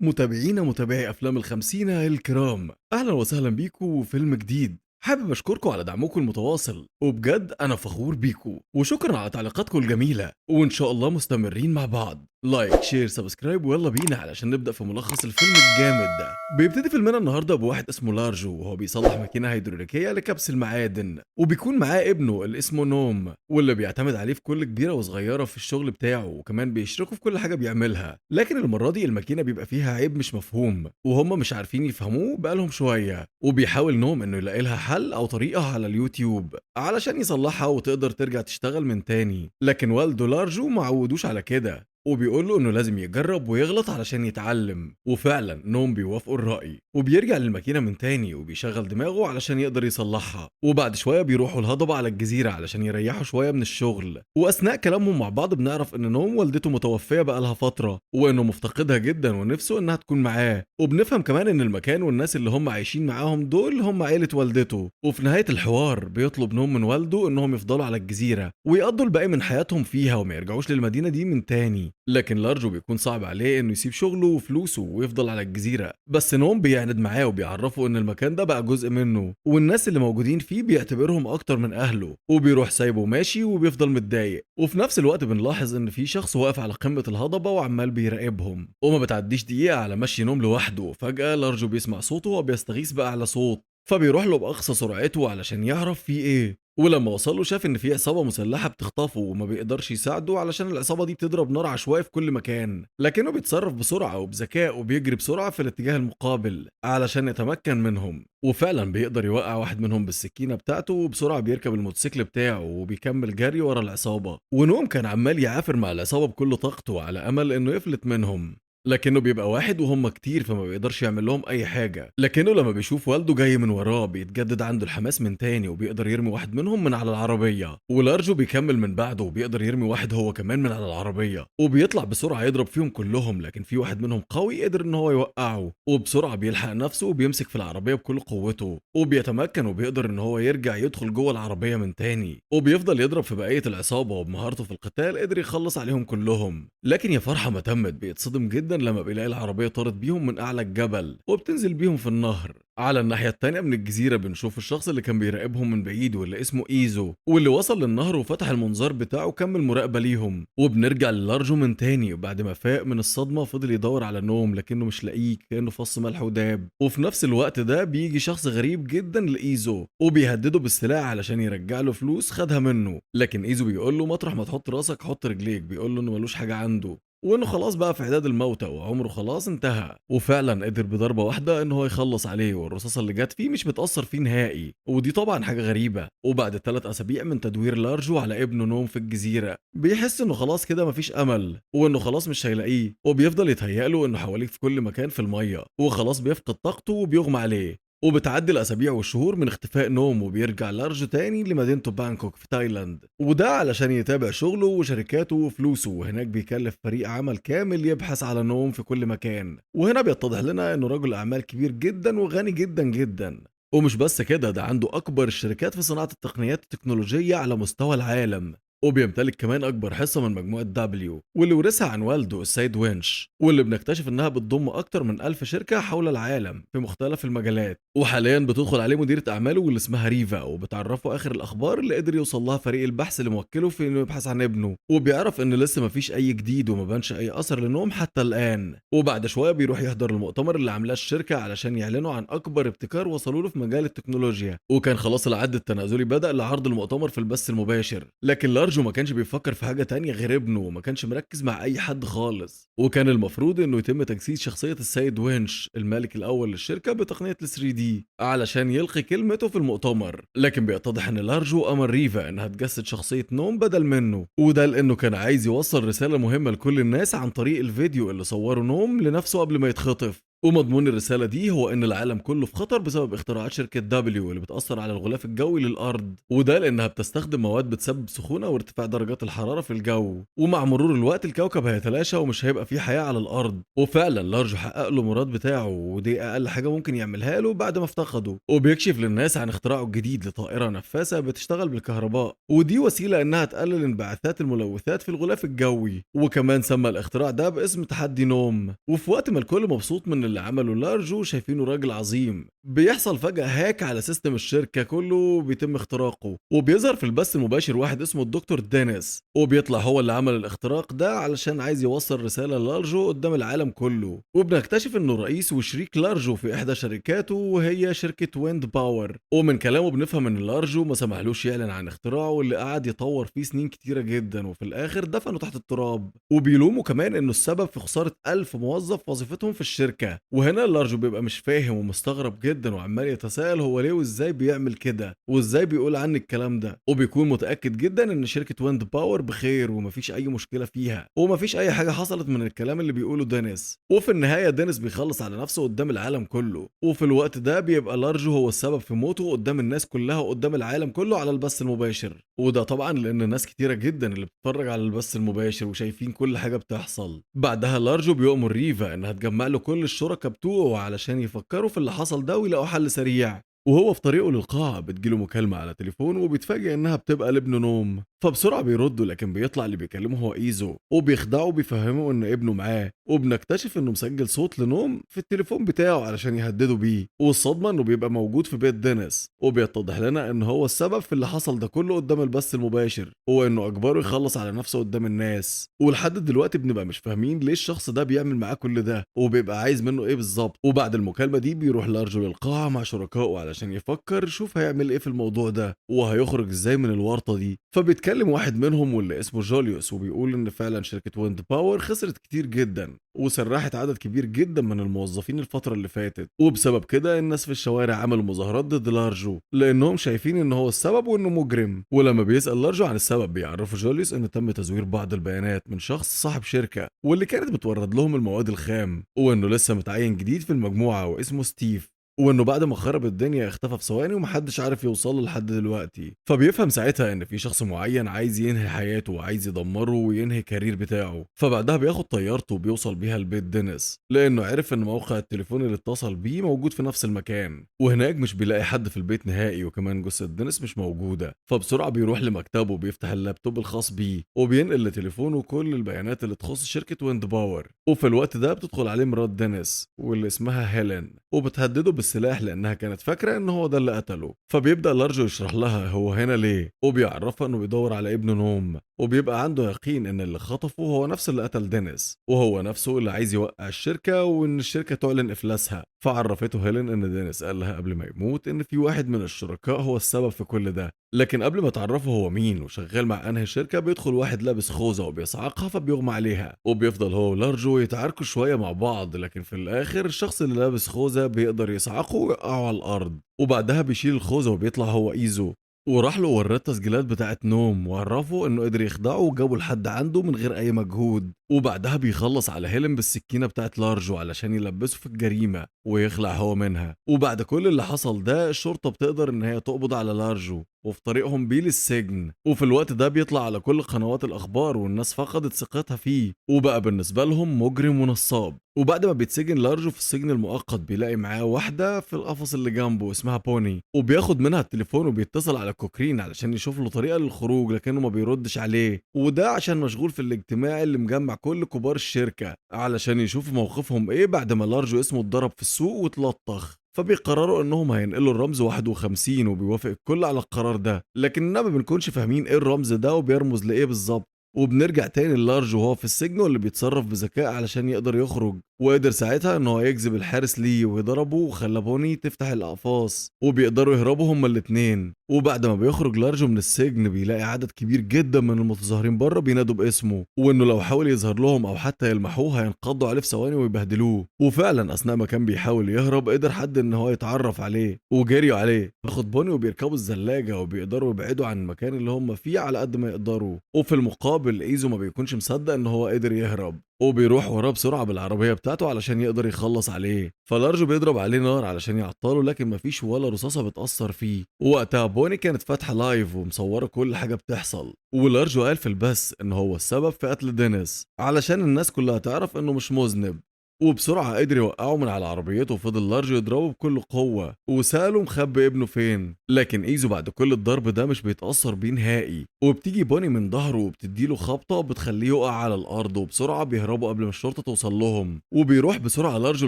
متابعينا متابعي أفلام الخمسينة الكرام، أهلا وسهلا بيكم في فيلم جديد. حابب أشكركم على دعمكم المتواصل، وبجد أنا فخور بيكم، وشكرا على تعليقاتكم الجميلة، وإن شاء الله مستمرين مع بعض. like share subscribe، ويلا بينا علشان نبدأ في ملخص الفيلم الجامد ده. بيبتدي فيلمنا النهارده بواحد اسمه لارجو، وهو بيصلح ماكينة هيدروليكية لكبس المعادن، وبيكون معاه ابنه اللي اسمه نوم، واللي بيعتمد عليه في كل كبيرة وصغيرة في الشغل بتاعه، وكمان بيشركه في كل حاجة بيعملها. لكن المرة دي الماكينة بيبقى فيها عيب مش مفهوم، وهم مش عارفين يفهموه بقالهم شوية، وبيحاول نوم انه يلاقي لها حل او طريقة على اليوتيوب علشان يصلحها وتقدر ترجع تشتغل من تاني. لكن والده لارجو ما عودوش على كده، وبيقول له انه لازم يجرب ويغلط علشان يتعلم. وفعلا نوم بيوافقه الرأي، وبيرجع للماكينة من تاني وبيشغل دماغه علشان يقدر يصلحها. وبعد شوية بيروحوا الهضبة على الجزيرة علشان يريحوا شوية من الشغل. وأثناء كلامهم مع بعض بنعرف ان نوم والدته متوفية بقالها فترة، وانه مفتقدها جدا ونفسه انها تكون معاه. وبنفهم كمان ان المكان والناس اللي هم عايشين معاهم دول هم عيلة والدته. وفي نهاية الحوار بيطلب نوم من والده انهم يفضلوا على الجزيرة ويقضوا الباقي من حياتهم فيها وما يرجعوش للمدينة دي من تاني. لكن لارجو بيكون صعب عليه انه يسيب شغله وفلوسه ويفضل على الجزيرة، بس نوم بيعند معاه وبيعرفه ان المكان ده بقى جزء منه، والناس اللي موجودين فيه بيعتبرهم اكتر من اهله، وبيروح سايبه ماشي وبيفضل متضايق. وفي نفس الوقت بنلاحظ ان في شخص واقف على قمة الهضبة وعمال بيراقبهم، وما بتعديش دقيقة على مشي نوم لوحده. فجأة لارجو بيسمع صوته وبيستغيث بقى على صوت، فبيروح له بأقصى سرعته علشان يعرف فيه ايه. ولما وصل له شاف ان في عصابة مسلحة بتخطفه وما بيقدرش يساعده علشان العصابة دي بتضرب نار عشوائي في كل مكان، لكنه بيتصرف بسرعة وبذكاء وبيجري بسرعة في الاتجاه المقابل علشان يتمكن منهم. وفعلا بيقدر يوقع واحد منهم بالسكينة بتاعته، وبسرعة بيركب الموتوسيكل بتاعه وبيكمل جري ورا العصابة. ونوم كان عمال يعافر مع العصابة بكل طاقته على امل انه يفلت منهم، لكنه بيبقى واحد وهم كتير فما بيقدرش يعمل لهم اي حاجة. لكنه لما بيشوف والده جاي من وراه بيتجدد عنده الحماس من تاني، وبيقدر يرمي واحد منهم من على العربية، ولارجو بيكمل من بعده وبيقدر يرمي واحد هو كمان من على العربية، وبيطلع بسرعة يضرب فيهم كلهم، لكن في واحد منهم قوي قدر ان هو يوقعه، وبسرعة بيلحق نفسه وبيمسك في العربية بكل قوته، وبيتمكن وبيقدر ان هو يرجع يدخل جوه العربية من تاني، وبيفضل يضرب في بقية العصابة، وبمهارته في القتال قدر يخلص عليهم كلهم. لكن يا فرحه ما تمت، بيتصدم جدا لما بيلاقي العربية طارت بيهم من أعلى الجبل وبتنزل بيهم في النهر. على الناحية التانية من الجزيرة بنشوف الشخص اللي كان بيراقبهم من بعيد واللي اسمه إيزو، واللي وصل للنهر وفتح المنظار بتاعه وكمل مراقبة ليهم. وبنرجع للارجو من تاني، وبعد ما فاق من الصدمة فضل يدور على نوم لكنه مش لاقيه، كأنه فص ملح وداب. وفي نفس الوقت ده بيجي شخص غريب جدا لإيزو وبيهدده بالسلاح علشان يرجع له فلوس خدها منه، لكن إيزو بيقول له مطرح ما تحط راسك حط رجليك، بيقول له إنه ملوش حاجة عنده وانه خلاص بقى في عداد الموتى وعمره خلاص انتهى. وفعلا قدر بضربه واحدة ان هو يخلص عليه، والرصاصه اللي جت فيه مش بتاثر فيه نهائي، ودي طبعا حاجة غريبة. وبعد 3 اسابيع من تدوير لارجو على ابنه نوم في الجزيرة بيحس انه خلاص كده مفيش امل، وانه خلاص مش هيلاقيه، وبيفضل يتهيأ له انه حواليه في كل مكان في المية، وخلاص بيفقد طاقته وبيغمى عليه. وبتعدي الاسابيع والشهور من اختفاء نوم، وبيرجع لارجو تاني لمدينته بانكوك في تايلاند، وده علشان يتابع شغله وشركاته وفلوسه. وهناك بيكلف فريق عمل كامل يبحث على نوم في كل مكان. وهنا بيتضح لنا انه رجل اعمال كبير جدا وغني جدا جدا، ومش بس كده، ده عنده اكبر الشركات في صناعة التقنيات التكنولوجية على مستوى العالم، وبيمتلك كمان أكبر حصة من مجموعة دبليو واللي ورثها عن والده السيد وينش، واللي بنكتشف إنها بتضم أكتر من 1000 شركة حول العالم في مختلف المجالات. وحاليا بتدخل عليه مديرة أعماله واللي اسمها ريفا، وبتعرفه آخر الأخبار اللي قدر يوصل لها فريق البحث اللي موكله في إنه يبحث عن ابنه، وبيعرف إن لسه مفيش أي جديد وما بانش أي أثر لنوم حتى الآن. وبعد شوية بيروح يحضر المؤتمر اللي عاملاه الشركة علشان يعلنوا عن أكبر ابتكار وصلوا له في مجال التكنولوجيا، وكان خلاص العد التنازلي بدأ لعرض المؤتمر في البث المباشر. لكن لارجو ما كانش بيفكر في حاجة تانية غير ابنه، وما كانش مركز مع أي حد خالص. وكان المفروض إنه يتم تجسيد شخصية السيد وينش المالك الأول للشركة بتقنية ال 3D علشان يلقي كلمته في المؤتمر، لكن بيتضح إن لارجو أمر ريفا إنها تجسد شخصية نوم بدل منه، وده لأنه كان عايز يوصل رسالة مهمة لكل الناس عن طريق الفيديو اللي صوره نوم لنفسه قبل ما يتخطف. ومضمون الرسالة دي هو ان العالم كله في خطر بسبب اختراعات شركة دبليو اللي بتأثر على الغلاف الجوي للأرض، وده لأنها بتستخدم مواد بتسبب سخونة وارتفاع درجات الحرارة في الجو، ومع مرور الوقت الكوكب هيتلاشى ومش هيبقى فيه حياة على الأرض. وفعلا لارجو حقق له مراد بتاعه، ودي أقل حاجة ممكن يعملها له بعد ما افتقده. وبيكشف للناس عن اختراعه الجديد لطائرة نفاثة بتشتغل بالكهرباء، ودي وسيلة انها تقلل انبعاثات الملوثات في الغلاف الجوي، وكمان سمى الاختراع ده باسم تحدي نوم. وفي وقت ما الكل مبسوط من اللي عمله لارجو شايفينه راجل عظيم، بيحصل فجأة hack على system الشركة كله بيتم اختراقه، وبيظهر في البث المباشر واحد اسمه الدكتور دينيس، وبيطلع هو اللي عمل الاختراق ده علشان عايز يوصل رسالة لارجو قدام العالم كله. وبنكتشف انه رئيس وشريك لارجو في احدى شركاته وهي شركة ويند باور، ومن كلامه بنفهم ان لارجو ما سمحلوش يعلن عن اختراعه اللي قعد يطور فيه سنين كتيرة جدا، وفي الاخر دفنه تحت التراب. وبيلومه كمان انه السبب في خسارة 1000 موظف وظيفتهم في الشركة. وهنا لارجو بيبقى مش فاهم ومستغرب جدا وعمال يتساءل هو ليه وازاي بيعمل كده وازاي بيقول عني الكلام ده، وبيكون متأكد جدا ان شركة ويند باور بخير ومفيش اي مشكلة فيها ومفيش اي حاجة حصلت من الكلام اللي بيقوله دينيس. وفي النهاية دينيس بيخلص على نفسه قدام العالم كله، وفي الوقت ده بيبقى لارجو هو السبب في موته قدام الناس كلها وقدام العالم كله على البث المباشر. وده طبعا لان ناس كتيرة جدا اللي بتتفرج على البث المباشر وشايفين كل حاجة بتحصل. بعدها لارجو بيؤمر ريفا انها تجمع له كل الشركاء بتوعه علشان يفكروا في اللي حصل ده ويلاقوا حل سريع. وهو في طريقه للقاعة بتجيله مكالمة على تليفونه وبيتفاجئ انها بتبقى لابنه نوم، فبسرعة بيردوا، لكن بيطلع اللي بيكلمه هو ايزو، وبيخدعه وبيفهمه ان ابنه معاه، وبنكتشف انه مسجل صوت لنوم في التليفون بتاعه علشان يهدده بيه. والصدمة انه بيبقى موجود في بيت دينيس، وبيتضح لنا ان هو السبب في اللي حصل ده كله قدام البث المباشر، وانه اجبره يخلص على نفسه قدام الناس. ولحد دلوقتي بنبقى مش فاهمين ليه الشخص ده بيعمل معاه كل ده وبيبقى عايز منه ايه بالظبط. وبعد المكالمة دي بيروح لارجو للقاعة مع شركائه علشان يفكر شوف هيعمل ايه في الموضوع ده وهيخرج ازاي من الورطة دي. فبيتكلم واحد منهم واللي اسمه جوليوس، وبيقول ان فعلا شركة ويند باور خسرت كتير جدا وسرحت عدد كبير جدا من الموظفين الفترة اللي فاتت، وبسبب كده الناس في الشوارع عملوا مظاهرات ضد لارجو لانهم شايفين ان هو السبب وانه مجرم. ولما بيسأل لارجو عن السبب بيعرفوا جوليوس ان تم تزوير بعض البيانات من شخص صاحب شركة واللي كانت بتورد لهم المواد الخام، وانه لسه متعين جديد في المجموعة واسمه ستيف، وانه بعد ما خرب الدنيا اختفى في ثواني ومحدش عارف يوصل له لحد دلوقتي. فبيفهم ساعتها ان في شخص معين عايز ينهي حياته وعايز يدمره وينهي career بتاعه. فبعدها بياخد طيارته وبيوصل بيها لبيت دينيس لانه عرف ان موقع التليفون اللي اتصل بيه موجود في نفس المكان، وهناك مش بيلاقي حد في البيت نهائي، وكمان جثة دينيس مش موجودة. فبسرعة بيروح لمكتبه وبيفتح اللابتوب الخاص بيه وبينقل لتليفونه كل البيانات اللي تخص شركة ويند باور. وفي الوقت ده بتدخل عليه مرات دينيس واللي اسمها هيلين، وبتهدده بالسلاح لانها كانت فاكره ان هو ده اللي قتله. فبيبدا لارجو يشرح لها هو هنا ليه، وبيعرفها انه بيدور على ابنه نوم، وبيبقى عنده يقين ان اللي خطفه هو نفس اللي قتل دينيس، وهو نفسه اللي عايز يوقع الشركة وان الشركة تعلن افلاسها. فعرفته هيلين ان دينيس قال لها قبل ما يموت ان في واحد من الشركاء هو السبب في كل ده، لكن قبل ما تعرفه هو مين وشغال مع انهي شركة بيدخل واحد لابس خوذه وبيصعقها فبيغمى عليها، وبيفضل هو ولارجو يتعاركوا شوية مع بعض، لكن في الاخر الشخص اللي لابس خوذه بيقدر يصعقه ويقعه على الارض. وبعدها بيشيل الخوذه وبيطلع هو ايزو، وراح له وراه التسجيلات بتاعت نوم وعرفه انه قدر يخدعه وجابه لحد عنده من غير اي مجهود. وبعدها بيخلص على هيلين بالسكينة بتاعت لارجو علشان يلبسه في الجريمة ويخلع هو منها. وبعد كل اللي حصل ده الشرطة بتقدر ان هي تقبض على لارجو وفي طريقهم بيه للسجن. وفي الوقت ده بيطلع على كل قنوات الاخبار والناس فقدت ثقتها فيه وبقى بالنسبة لهم مجرم ونصاب. وبعد ما بيتسجن لارجو في السجن المؤقت بيلاقي معاه واحدة في القفص اللي جنبه اسمها بوني، وبياخد منها التليفون وبيتصل على كوكرين علشان يشوف له طريقه للخروج، لكنه ما بيردش عليه، وده عشان مشغول في الاجتماع اللي مجمع كل كبار الشركة علشان يشوفوا موقفهم ايه بعد ما لارجو اسمه اتضرب في السوق واتلطخ. فبيقرروا انهم هينقلوا الرمز 51 وبيوافق الكل على القرار ده، لكننا ما بنكونش فاهمين ايه الرمز ده وبيرمز لايه بالظبط. وبنرجع تاني للارج وهو في السجن واللي بيتصرف بذكاء علشان يقدر يخرج، وقدر ساعتها ان هو يجذب الحارس ليه ويضربه وخلى بوني تفتح الاقفاص وبيقدروا يهربوا هما الاتنين. وبعد ما بيخرج لارجو من السجن بيلاقي عدد كبير جدا من المتظاهرين بره بينادوا باسمه، وانه لو حاول يظهر لهم او حتى يلمحوه هينقضوا عليه في ثواني ويبهدلوه. وفعلا اثناء ما كان بيحاول يهرب قدر حد ان هو يتعرف عليه وجريوا عليه، بياخد بوني وبيركبوا الزلاجه وبيقدروا يبعدوا عن المكان اللي هم فيه على قد ما يقدروا. وفي المقابل المقابل ايزو ما بيكونش مصدق ان هو قدر يهرب، وبيروح وراه بسرعة بالعربية بتاعته علشان يقدر يخلص عليه. فلارجو بيضرب عليه نار علشان يعطله، لكن مفيش ولا رصاصة بتأثر فيه. ووقتها بوني كانت فاتحة live ومصوره كل حاجة بتحصل، ولارجو قال في البث ان هو السبب في قتل دينيس علشان الناس كلها تعرف انه مش مذنب. وبسرعة قدر يوقعه من على عربيته، وفضل لارجو يضربه بكل قوة وسأله مخبي ابنه فين، لكن ايزو بعد كل الضرب ده مش بيتأثر بيه نهائي. وبتيجي بوني من ظهره وبتديله خبطة بتخليه يقع على الأرض، وبسرعة بيهربوا قبل ما الشرطة توصل لهم. وبيروح بسرعة لارجو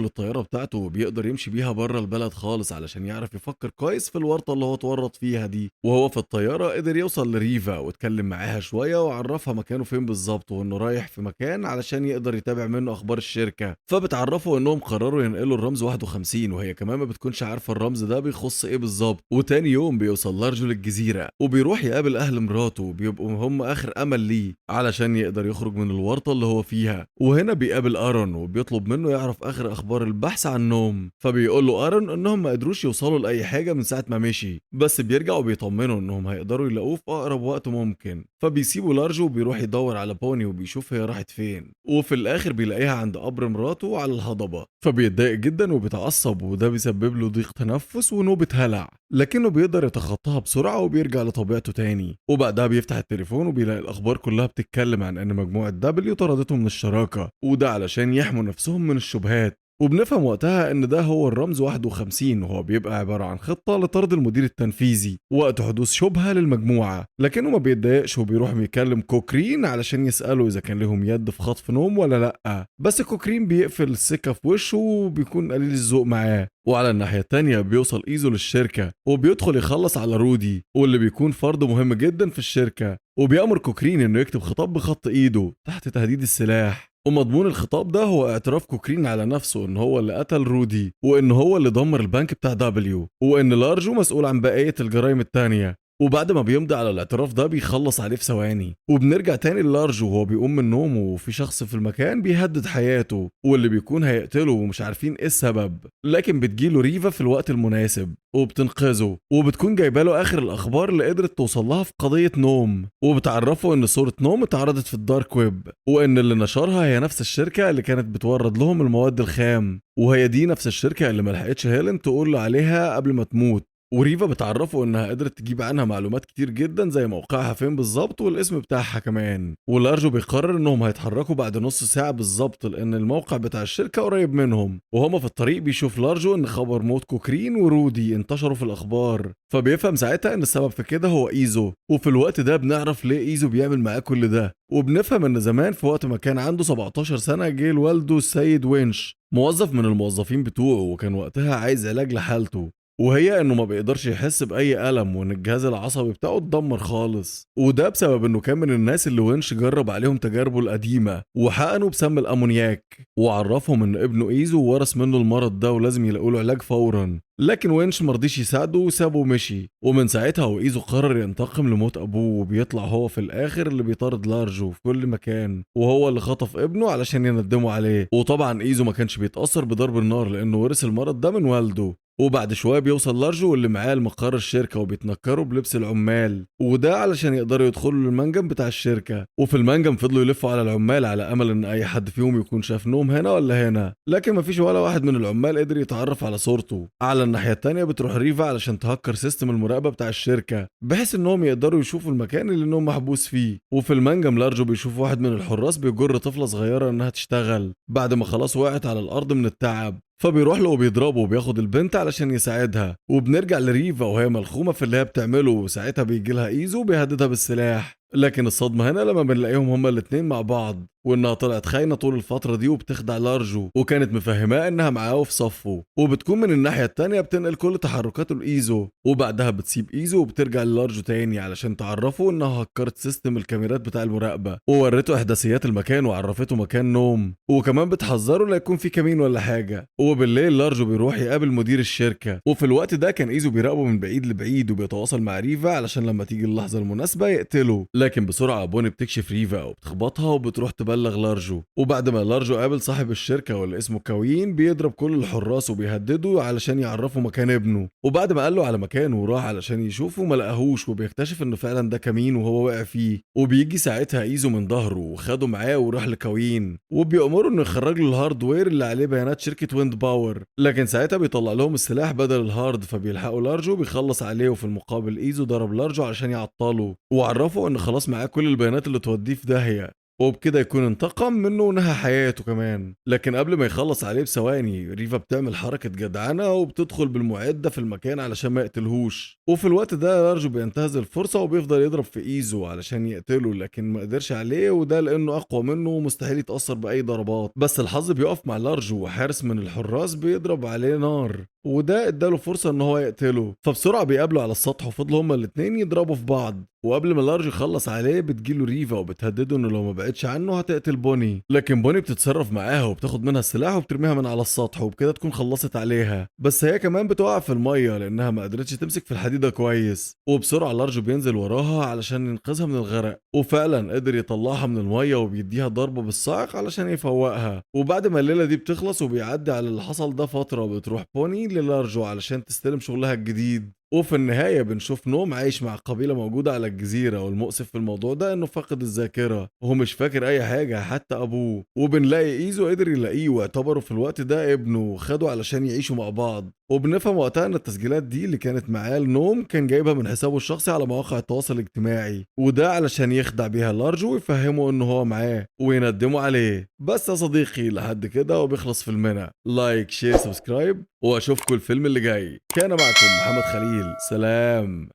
للطيارة بتاعته وبيقدر يمشي بيها بره البلد خالص علشان يعرف يفكر كويس في الورطة اللي هو اتورط فيها دي. وهو في الطيارة قدر يوصل لريفا واتكلم معاها شوية وعرفها مكانه فين بالظبط، وانه رايح في مكان علشان يقدر يتابع منه أخبار الشركة. فبتعرفوا انهم قرروا ينقلوا الرمز 51، وهي كمان ما بتكونش عارفه الرمز ده بيخص ايه بالظبط. وتاني يوم بيوصل لارجو للجزيرة وبيروح يقابل اهل مراته، وبيبقوا هم اخر امل ليه علشان يقدر يخرج من الورطة اللي هو فيها. وهنا بيقابل ارون وبيطلب منه يعرف اخر اخبار البحث عن نوم، فبيقول له ارون انهم ما قدروش يوصلوا لاي حاجة من ساعة ما مشي، بس بيرجعوا بيطمنوا انهم هيقدروا يلاقوه في اقرب وقت ممكن. فبيسيبوا لارجو وبيروح يدور على بوني وبيشوف هي راحت فين، وفي الاخر بيلاقيها عند قبر مراته على الهضبة. فبيتضايق جدا وبيتعصب، وده بيسبب له ضيق تنفس ونوبة هلع، لكنه بيقدر يتخطاها بسرعة وبيرجع لطبيعته تاني. وبعدها بيفتح التليفون وبيلاقي الأخبار كلها بتتكلم عن أن مجموعة دبليو طردته من الشراكة، وده علشان يحموا نفسهم من الشبهات. وبنفهم وقتها ان ده هو الرمز 51، وهو بيبقى عبارة عن خطة لطرد المدير التنفيذي وقت حدوث شبهة للمجموعة. لكنه ما بيتضايقش وبيروح بيكلم كوكرين علشان يسأله اذا كان لهم يد في خطف نوم ولا لأ، بس كوكرين بيقفل السكة في وشه وبيكون قليل الذوق معاه. وعلى الناحية التانية بيوصل ايزو للشركة وبيدخل يخلص على رودي، واللي بيكون فرد مهم جدا في الشركة، وبيأمر كوكرين انه يكتب خطاب بخط ايده تحت تهديد السلاح. ومضمون الخطاب ده هو اعتراف كوكرين على نفسه ان هو اللي قتل رودي، وان هو اللي دمر البنك بتاع دبليو، وان لارجو مسؤول عن بقية الجرائم التانية. وبعد ما بيمضي على الاعتراف ده بيخلص عليه في ثواني. وبنرجع تاني للارجو وهو بيقوم من نومه وفي شخص في المكان بيهدد حياته واللي بيكون هيقتله ومش عارفين ايه السبب، لكن بتجيله ريفا في الوقت المناسب وبتنقذه، وبتكون جايبه له اخر الاخبار اللي قدرت توصل لها في قضية نوم، وبتعرفه ان صوره نوم اتعرضت في ال dark web، وان اللي نشرها هي نفس الشركة اللي كانت بتورد لهم المواد الخام، وهي دي نفس الشركة اللي ملحقتش هيلين تقول له عليها قبل ما تموت. وريفا بتعرفه انها قدرت تجيب عنها معلومات كتير جدا زي موقعها فين بالظبط والاسم بتاعها كمان. ولارجو بيقرر انهم هيتحركوا بعد نص ساعة بالظبط لان الموقع بتاع الشركة قريب منهم. وهما في الطريق بيشوف لارجو ان خبر موت كوكرين ورودي انتشروا في الاخبار، فبيفهم ساعتها ان السبب في كده هو ايزو. وفي الوقت ده بنعرف ليه ايزو بيعمل معاه كل ده، وبنفهم ان زمان في وقت ما كان عنده 17 سنة جه لوالده السيد وينش موظف من الموظفين بتوعه، وكان وقتها عايز علاج لحالته، وهي انه ما بيقدرش يحس باي الم وان الجهاز العصبي بتاعه اتدمر خالص، وده بسبب انه كان من الناس اللي وينش جرب عليهم تجاربه القديمة وحقنوا بسم الامونياك، وعرفهم ان ابنه ايزو ورث منه المرض ده ولازم يلاقوا له علاج فورا، لكن وينش مرضيش يساعده وسابه ومشي. ومن ساعتها وايزو قرر ينتقم لموت ابوه، وبيطلع هو في الاخر اللي بيطارد لارجو في كل مكان، وهو اللي خطف ابنه علشان يندموا عليه. وطبعا ايزو ما كانش بيتاثر بضرب النار لانه ورث المرض ده من والده. وبعد شوية بيوصل لارجو واللي معاه لمقر الشركة وبيتنكروا بلبس العمال، وده علشان يقدروا يدخلوا للمنجم بتاع الشركة. وفي المنجم فضلوا يلفوا على العمال على امل ان اي حد فيهم يكون شاف نوم هنا ولا هنا، لكن مفيش ولا واحد من العمال قدر يتعرف على صورته. على الناحية الثانية بتروح ريفا علشان تهكر system المراقبة بتاع الشركة بحيث انهم يقدروا يشوفوا المكان اللي نوم محبوس فيه. وفي المنجم لارجو بيشوف واحد من الحراس بيجر طفله صغيرة انها تشتغل بعد ما خلاص وقعت على الارض من التعب، فبيروح له وبيضربه وبياخد البنت علشان يساعدها. وبنرجع لريفا وهي ملخومه في اللي هي بتعمله، وساعتها بيجي لها ايزو وبيهددها بالسلاح، لكن الصدمة هنا لما بنلاقيهم هما الاتنين مع بعض، وانها طلعت خاينه طول الفترة دي وبتخدع لارجو، وكانت مفهماه انها معاه في صفة. وبتكون من الناحية التانية بتنقل كل تحركاته لايزو، وبعدها بتسيب ايزو وبترجع للارجو تاني علشان تعرفه انها هكرت system الكاميرات بتاع المراقبة، وورته احداثيات المكان وعرفته مكان نوم، وكمان بتحذره لا يكون في كمين ولا حاجة. وبالليل لارجو بيروح يقابل مدير الشركة، وفي الوقت ده كان ايزو بيراقبه من بعيد لبعيد وبيتواصل مع ريفا علشان لما تيجي اللحظة المناسبة يقتله. لكن بسرعة بوني بتكشف ريفا وبتخبطها وبتروح تبلغ يبلغ لارجو. وبعد ما لارجو قابل صاحب الشركة واللي اسمه كاويين بيضرب كل الحراس وبيهدده علشان يعرفوا مكان ابنه. وبعد ما قال له على مكانه وراح علشان يشوفه ما لقاهوش، وبيكتشف انه فعلا ده كمين وهو وقع فيه. وبيجي ساعتها ايزو من ظهره وخده معاه وراح لكاويين وبيأمره انه يخرج له ال hardware اللي عليه بيانات شركة ويند باور، لكن ساعتها بيطلع لهم السلاح بدل ال hard، فبيلحقوا لارجو بيخلص عليه. وفي المقابل ايزو ضرب لارجو علشان يعطله وعرفه ان خلاص معاه كل البيانات اللي توديه في داهية، وبكده يكون انتقم منه ونهى حياته كمان. لكن قبل ما يخلص عليه بثواني ريفا بتعمل حركة جدعنة وبتدخل بالمعدة في المكان علشان ما يقتلهوش. وفي الوقت ده لارجو بينتهز الفرصة وبيفضل يضرب في ايزو علشان يقتله، لكن ما قدرش عليه، وده لانه اقوى منه ومستحيل يتأثر باي ضربات. بس الحظ بيقف مع لارجو وحارس من الحراس بيضرب عليه نار، وده اداله فرصة ان هو يقتله. فبسرعة بيقابله على السطح وفضلوا هما الاتنين يضربوا في بعض. وقبل ما لارج يخلص عليه بتجيله ريفا وبتهدده انه لو ما بعدش عنه هتقتل بوني، لكن بوني بتتصرف معاها وبتاخد منها السلاح وبترميها من على السطح، وبكده تكون خلصت عليها. بس هي كمان بتقع في المية لانها ما قدرتش تمسك في الحديدة كويس. وبسرعة لارج بينزل وراها علشان ينقذها من الغرق، وفعلا قدر يطلعها من المية وبيديها ضربه بالصاعق علشان يفوقها. وبعد ما الليلة دي بتخلص وبيعدي على اللي حصل ده فترة، بتروح بوني للارجو علشان تستلم شغلها الجديد. وفي النهاية بنشوف نوم عايش مع قبيلة موجودة على الجزيرة، والمؤسف في الموضوع ده انه فقد الذاكرة وهو مش فاكر اي حاجة حتى ابوه. وبنلاقي ايزو قدر يلاقيه واعتبره في الوقت ده ابنه وخده علشان يعيشوا مع بعض. وبنفهم وقتها ان التسجيلات دي اللي كانت معاه لنوم كان جايبها من حسابه الشخصي على مواقع التواصل الاجتماعي، وده علشان يخدع بيها لارجو ويفهمه انه هو معاه ويندموا عليه. بس يا صديقي لحد كده وبيخلص فيلمنا. like share subscribe واشوفكم الفيلم اللي جاي. كان معكم محمد خليل، سلام.